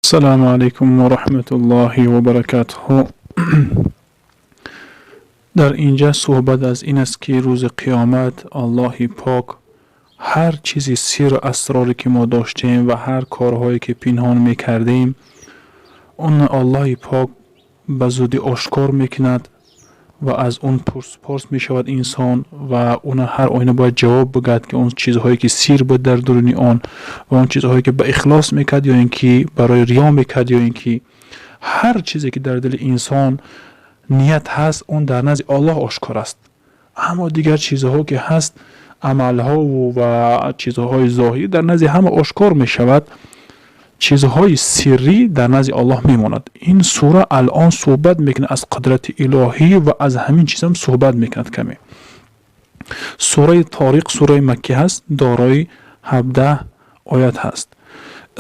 Ассалому алайкум ва раҳматуллоҳи ва баракатуҳ. Дар инҷа суҳбат аз ин аст, ки рӯзи қиёмат Аллоҳи пок ҳар чизи сиру асроре, ки мо доштем, ва ҳар корҳое, ки пинҳон мекардем, он Аллоҳи пок ба зудӣ ошкор мекунад ва аз он пурспорс мешавад инсон ва он ҳар оина бояд ҷавоб бигӯяд, ки он чизҳое, ки сир буд дар дуруни он, ва он чизҳое, ки ба ихлос мекард ё ин ки барои риё мекард, ё ин ки ҳар чизе, ки дар дили инсон ният ҳаст, он дар назди Аллоҳ ошкор аст. Аммо дигар чизҳо, ки ҳаст, амалҳову ва чизҳои зоҳирӣ дар назди ҳама ошкор мешавад, чизҳои сиррӣ дар назди Аллоҳ мемонад. Ин сура алон суҳбат мекунад аз қудрати илоҳӣ ва аз ҳамин чизам суҳбат мекунад каме. Сураи Ториқ сураи маккӣ ҳаст, дорои 17 оят ҳаст.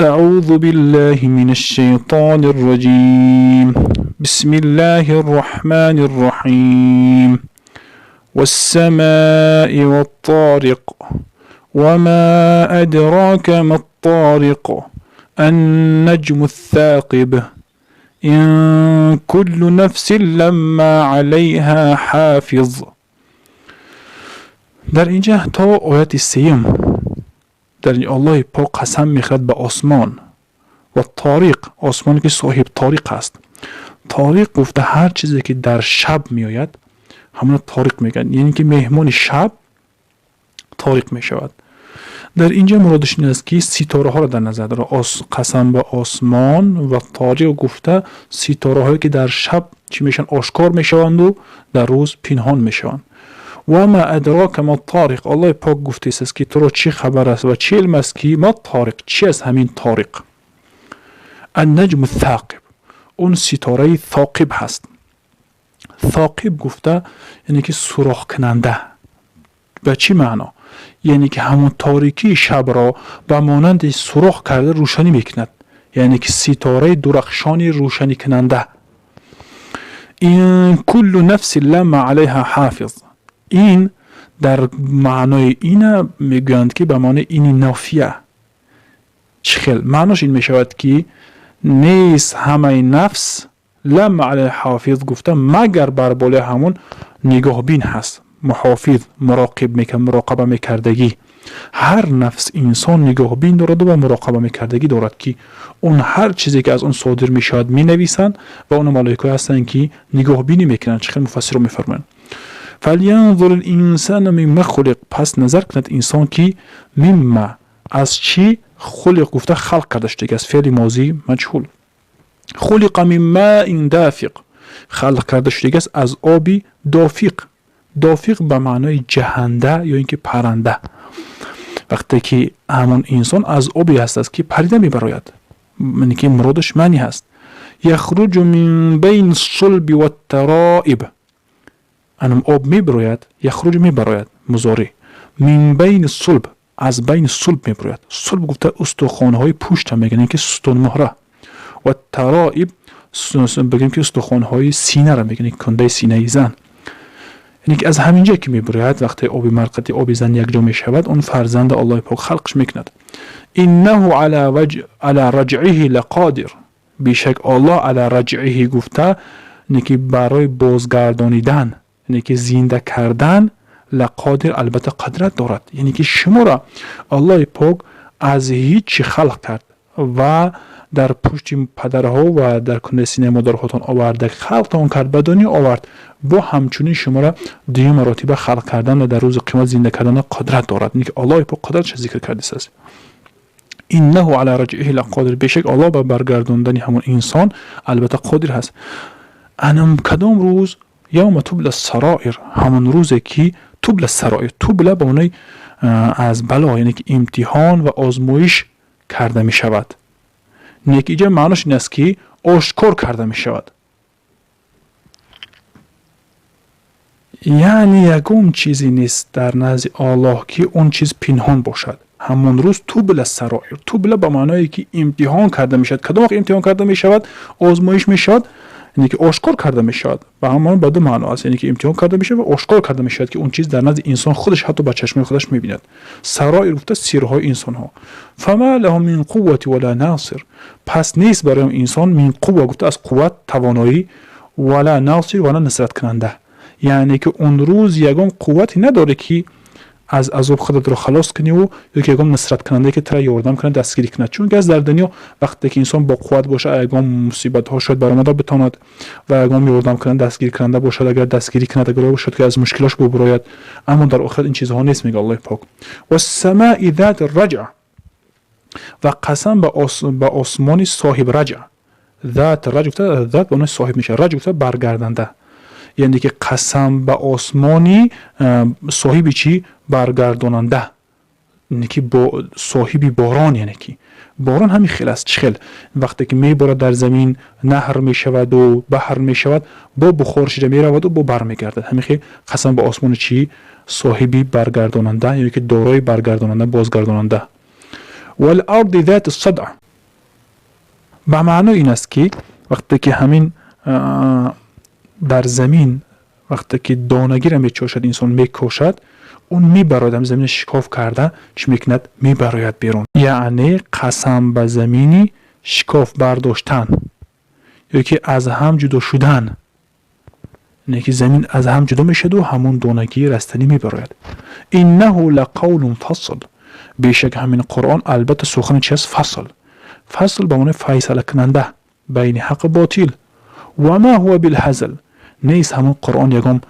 أعوذ بالله من الشيطان الرجيم. بسم الله الرحمن الرحيم. والسماء والطارق وما أدراك ما الطارق النجم الثاقب إن كل نفس لما عليها حافظ. Дар инҷа то ояти сеюм дар Аллоҳи пок қасам мехӯрад ба осмон ва Ториқ, осмоне, ки соҳиб ториқ аст. Ториқ гуфта, ҳар чизе, ки дар шаб меояд, ҳамона ториқ мегӯянд, яъне ки меҳмони шаб ториқ мешавад. Дар инҷа муродаш ин аст, ки ситораҳоро дар назар дорад. Қасам ба осмон ва ториқ гуфта, ситораҳое, ки дар шаб чӣ мешаванд? Ошкор мешаванду дар рӯз пинҳон мешаванд. Ва ма адрока ма ториқ. Аллоҳи пок гуфтааст, ки туро чӣ хабар аст ва чӣ илм аст, ки ма ториқ, чи аст ҳамин ториқ? Аннаҷму thaqib, он ситораи Соқиб ҳаст. Соқиб гуфта, яъне ки сурохкунанда. Ба чӣ маъно? Яъне ки ҳамон торикии шабро ба монанди сурох карда рӯшанӣ мекунад, яъне ки ситораи дурахшони рӯшаникунанда. Ин куллу нафсин ламма алайҳа ҳофиз. Ин дар маънои ина мегӯянд, ки ба маънои ини нофия. Чӣ хел маънош ин мешавад, ки нест ҳамаи нафс ламма алайҳа ҳофиз гуфта, магар бар болои ҳамон нигоҳбин ҳаст, муҳофиз, муроқиб, муроқаба мекардагӣ. Ҳар нафс инсон нигоҳбин дораду ва муроқаба мекардагӣ дорад, ки он ҳар чизе, ки аз он содир мешавад, менависанд ва он малоикое ҳастанд, ки нигоҳбинӣ мекунанд. Чӣ хел муфассиро мефармоянд: фалянзур линсану мимма хулиқ. Пас назар кунад инсон, ки мимма, аз чӣ, хулиқ гуфта, халқ карда шудагӣ аст, феъли мозӣ маҷҳул. Хулиқа мин маин дафиқ, халқ карда шудагӣ аст аз оби дофиқ. Дофиқ ба маънои ҷаҳанда ё ин ки паранда. Вақте ки ҳамон инсон аз обе ҳастааст, ки парида мебарояд, яъне ки муродаш мани ҳаст. Яхруҷу мин байни сулби ваттароиб. Анам об мебарояд, яхруҷу мебарояд, музорӣ, мин байни сулб, аз байни сулб мебарояд. Сулб гуфта, устухонҳои пушта мегӯянд, ки сутунмуҳра, ва тароиб бигӯем, ки устухонҳои синара мегӯянд, кундаи синаи зан. Яъне ки аз ҳамин ҷое ки мебарояд, вақте оби марқати оби зан якҷо мешавад, он фарзанда Аллоҳи пок халқш мекунад. Иннаҳу ала раҷъиҳи лақодир. Бешак Оллоҳ ала раҷъиҳи гуфта, яъне ки барои бозгардонидан, яъне ки зинда кардан, лақодир, албатта қудрат дорад. Яъне ки шуморо Аллоҳи пок аз ҳичи халқ кард ва дар пушти падарҳо ва дар кундаи синаи модарҳотон оварда, халқтон кард, ба дунё овард. Бо ҳамчунин шуморо дуюм маротиба халқ кардан ва дар рӯзи қиёмат зинда кардан қудрат дорад. Яъне ки Аллоҳи пок қудратша зикр кардааст. Иннаҳу ала раҷъиҳи лақодир. Бешак Аллоҳ ба баргардондани ҳамон инсон албатта қодир ҳаст. Анам кадом рӯз? Явма тубла сароир, ҳамон рӯзе, ки тубла сароир. Тубла ба маънои аз бало, яъне ки имтиҳон ва озмоиш карда мешавад. Не ки иҷа маънош ин аст, ки ошкор карда мешавад, яъне ягон чизе нест дар назди Оллоҳ, ки он чиз пинҳон бошад. Ҳамон рӯз тубла сароир, тубла ба маъное, ки имтиҳон карда мешавад. Кадом вақт имтиҳон карда мешавад, озмоиш мешавад? Яъне ки ошкор карда мешавад, ба ҳамон ба ду маъно аст, яъне ки имтиҳон карда мешавад ва ошкор карда мешавад, ки он чиз дар назди инсон худаш, ҳатто ба чашмои худаш мебинад. Сароир гуфта сирҳои инсонҳо. Фама лаҳу мин қуввати вала насир, пас нест барои инсон, мин қувва гуфта аз қувват, тавоноӣ, вала насир, вала нусраткунанда, яъне ки он рӯз ягон қуввате надорӣ, ки аз азоб худатро халос куниву ё ки ягон нусраткунандае, ки тура ёрдам кунад, дастгирӣ кунад. Чунки аз дар дунё вақте ки инсон бо қувват бошад, ягон мусибатҳо шояд баромада битавонад ва ягон ёрдам кунанд, дастгиркунанда бошад, агар дастгирӣ кунад, агар бошад, ки аз мушкилош бубурояд. Аммо дар охират ин чизҳо нест, мега Аллоҳи пок. Вассамаи зати раҷъ, ва қасам ба осмони соҳиб раҷъ. Зат раҷ гуфта, зат ба онаи соҳиб мешавад, раҷ гуфта баргарданда, яъне ки қасам ба осмони соҳиби чӣ? Баргардонанда, яъне ки бо соҳиби борон, яъне ки борон ҳамин хел аст. Чӣ хел вақте ки меборад, дар замин наҳр мешаваду баҳр мешавад, бо бухор шида мераваду бо бармегардад, ҳамин хел қасам ба осмони чӣ? Соҳиби баргардонанда, яъне ки дорои баргардонанда, бозгардонанда. Валарди зати садъ, ба маънои ин аст, ки вақте ки ҳамин дар замин, вақте ки донагиро мечошад, инсон мекошад, он мебарояд, ҳам замина шикоф карда чӣ мекунад? Мебарояд берун. Яъне қасам ба замини шикоф бардоштан ё ки аз ҳам ҷудо шудан, яъне ки замин аз ҳам ҷудо мешаваду ҳамон донагии растанӣ мебарояд. Иннаҳу лақавлун фасл, бешак ҳамин Қуръон албатта сухани чи аст? Фасл. Фасл ба маънои файсалакунанда байни ҳаққу ботил. Ва ма ҳува билҳазл, нест ҳамон Қуръон ягон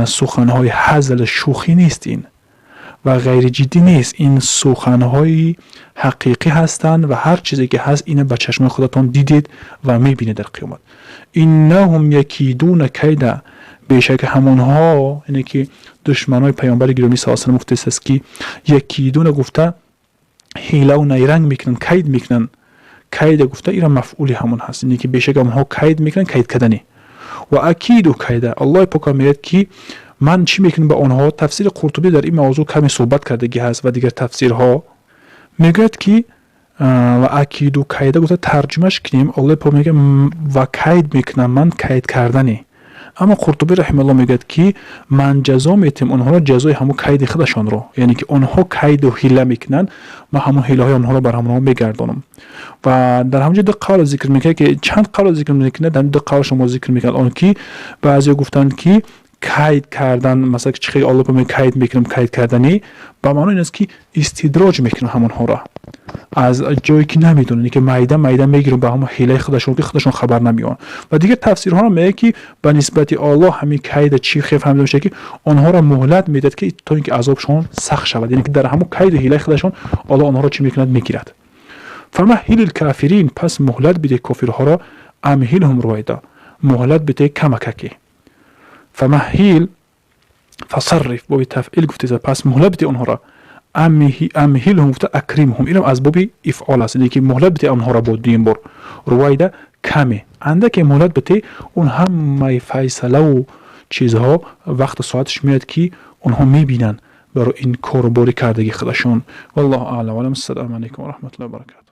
суханҳои ҳазл, шӯхӣ нест ин ва ғайриҷиддӣ нест. Ин суханҳои ҳақиқӣ ҳастанд ва ҳар чизе ки ҳаст, ина ба чашмои худатон дидед ва мебинед дар қиёмат. Иннаҳум якидуна кайда, бешак ҳамонҳо, яъне ки душманои паёмбари гиромӣ са салам гуфтааст, ки якидуна гуфта ҳилаву найранг мекунанд, кайд мекунанд. Кайда гуфта ира мафъули ҳамон ҳаст, яъне ки бешак ҳамонҳо кайд мекунанд, кайд кардани. Ва акиду кайда, Аллоҳи пока мегӯяд, ки ман чӣ мекунам ба онҳо. Тафсири Қуртубӣ дар ин мавзӯъ каме суҳбат кардагӣ ҳаст ва дигар тафсирҳо мегӯяд, ки ва акиду кайда гуфта тарҷумаш кунем, Аллоҳи пок мегӯяд: ва кайд мекунам ман кайд кардане. Аммо Қуртубӣ раҳималлоҳ мегӯяд, ки ман ҷазо метиҳам онҳоро ҷазои ҳамон кайди худашонро, яъне ки онҳо кайду ҳила мекунанд, ман ҳамон ҳилаҳои онҳоро бар ҳамонҳо мегардонам. Ва дар ҳамонҷо ду қавл зикр мекунад, ки чанд қавл зикр мекунад, дар ду қавл шумо зикр мекунад. Он ки баъзеҳо гуфтанд, ки кайд кардан, масалан, чӣ хел Аллоҳ мегӯяд кайд мекунам, кайд карданӣ ба маънои ин аст, ки истидроҷ мекунам ҳамонҳоро аз ҷое ки намедонанд, ки майда майда мегирам ба ҳамон ҳилаи худашон, ки худашон хабар намеёбанд. Ва дигар тафсирҳоро мегӯяд, ки ба нисбати Аллоҳ ҳамин кайда чӣ хел фаҳмида мешавад, ки онҳоро муҳлат медиҳад, ки то ин ки азобшон сахт шавад, яъне ки дар ҳамон кайду ҳилаи худашон Аллоҳ онҳоро чӣ мекунад? Мегирад. Фамаҳҳилил кафирин, пас муҳлат бидеҳ кофирҳоро, амҳилҳум рувайда, муҳлат бидеҳ камакаке. Фамаҳҳил фасарриф боби тафъил гуфтеса, пас муҳлат бидеҳ онҳоро. Амҳилҳум гуфта акримҳум, инам аз боби ифъол аст, яъне ки муҳлат бидеҳ онҳоро бо дуюм бор, рувайда каме, андаке муҳлат бидеҳ. Он ҳамаи файсалаву чизҳо вақту соаташ меояд, ки онҳо мебинанд барои ин кору бори кардагии худашон. Валлоҳу аълам. Ассалому алайкум ва раҳматуллоҳи ва баракатуҳ.